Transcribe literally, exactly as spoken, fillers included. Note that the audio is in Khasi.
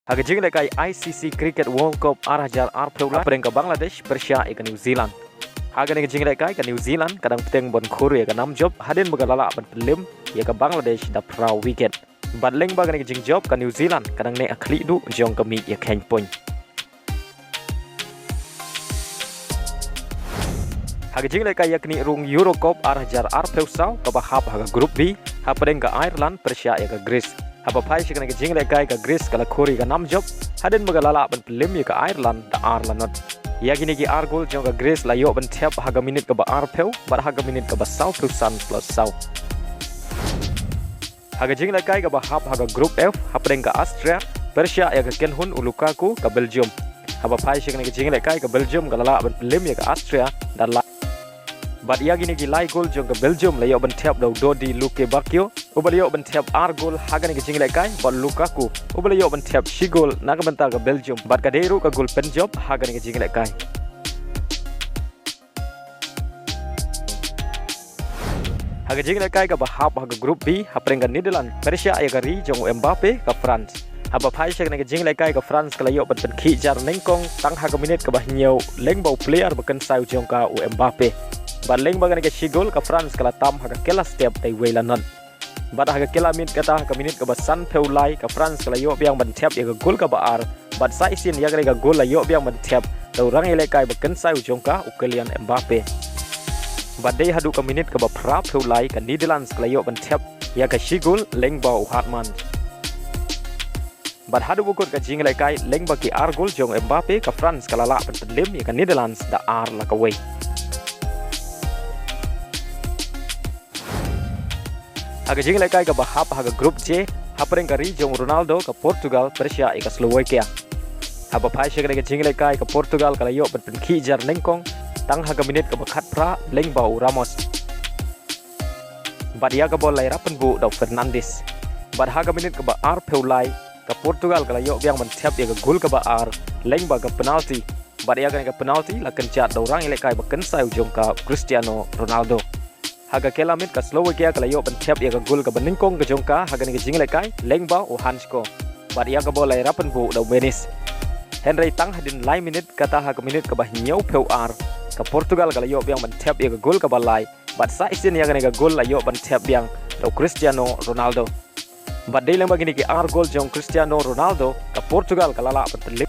Ha ka jinglehkai I C C Cricket World Cup ar hajar arphew lai, hapdeng ka Bangladesh pyrshah ïa ka New Zealand. Ha kane ka jinglehkai ka New Zealand ka dang bteng ban khur ïa ka nam jop hadien ba ka la lah ban pynliem ïa ka Bangladesh da phra wicket. Bad lyngba kane ka jingjop ka New Zealand ka dang neh ha khlieh duh jong ka mih ïakheiñ point. Ha ka jinglehkai ïaknieh rung Euro Cup ar hajar arphew saw kaba hap ha ka Group B, hapdeng ka Ireland pyrshah ïa ka Greece. Haba phai sha kane ka jinglehkai ka Greece ka la khur ïa ka nam jop hadien ba ka la lah ban pynliem ïa ka Ireland da ar la not. Ïa kine ki ar gol jong ka Greece la ïoh ban thep ha ka minit kaba arphew bad ha ka minit kaba sawphew san plus saw. Ha ka jinglehkai kaba hap ha ka Group F, hapdeng ka Austria pyrshah ïa ka kynhun u Lukaku ka Belgium. Haba phai sha kane ka jinglehkai ka Belgium ka la lah ban pynliem ïa ka Austria da lai. Bad ïa kine ki lai gol jong ka Belgium la ïoh ban thep da u Dodi Lukebakio uba la ïoh ban thep ar gol ha kane ka jinglehkai, bad Lukaku uba la ïoh ban thep shi gol na ka bynta ka Belgium, bad ka dei ruh ka gol pynjop ha kane ka jinglehkai. Ha ka jinglehkai kaba hap ha ka Group B, hapdeng ka Netherlands pyrshah ïa ka ri jong u Mbappe ka France. Haba phai sha kane ka jinglehkai ka France ka la ïoh ban pynkhih jar nyngkong tang ha ka minit kaba hynñiew lyngba u player ba kynsai u jong ka u Mbappe. Bad lyngba kane ka shi gol ka France ka la tam ha ka kylla step da iwei la not. Bad ha ka kylla miet kata ha ka minit kaba sanphew lai ka France ka la ïoh biang ban thep ïa ka gol kaba ar, bad sa shisien ïa kane ka gol la ïoh biang ban thep da u rangïalehkai ba kynsai u jong ka u Kylian Mbappe. Bad dei haduh ka minit kaba phraphew lai ka Netherlands ka la ïoh ban thep ïa ka shi gol lyngba u Hartman. Bad haduh ba kut ka jinglehkai lyngba ki ar gol jong u Mbappe ka France ka la lah ban pynliem ïa ka Netherlands da ar la kawei. Ha ka jinglehkai kaba hap ha ka Group J, hapdeng ka ri jong u Ronaldo ka Portugal pyrshah ïa ka Slovakia. Haba phai sha kane ka jinglehkai ka Portugal ka la ïoh ban pynkhih jar nyngkong tang ha ka minit kaba khatphra lyngba u Ramos. Bad ïa ka bol la ïarap pynbuh da u Fernandes. Bad ha ka minit kaba arphew lai ka Portugal ka la ïoh biang ban thep ïa ka gol kaba ar lyngba ka penalty. Bad ïa kane ka penalty la kynjat da u rangïalehkai ba kynsai u jong ka u Cristiano Ronaldo. Ha ka kylla miet ka Slovakia ka la ïoh ban thep ïa ka gol kaba nyngkong ka jong ka ha kane ka jinglehkai lyngba u Hansko. Bad ïa ka bol la ïarap pynbuh da u Menes. Hynrei tang hadien lai minit kata ha ka minit kaba hynñiewphew ar ka Portugal ka la ïoh biang ban thep ïa ka gol kaba lai. Bad sa shisien ïa kane ka gol la ïoh ban thep biang da u Cristiano Ronaldo. Bad dei lyngba kine ki ar gol jong u Cristiano Ronaldo ka Portugal ka la lah ban pynlip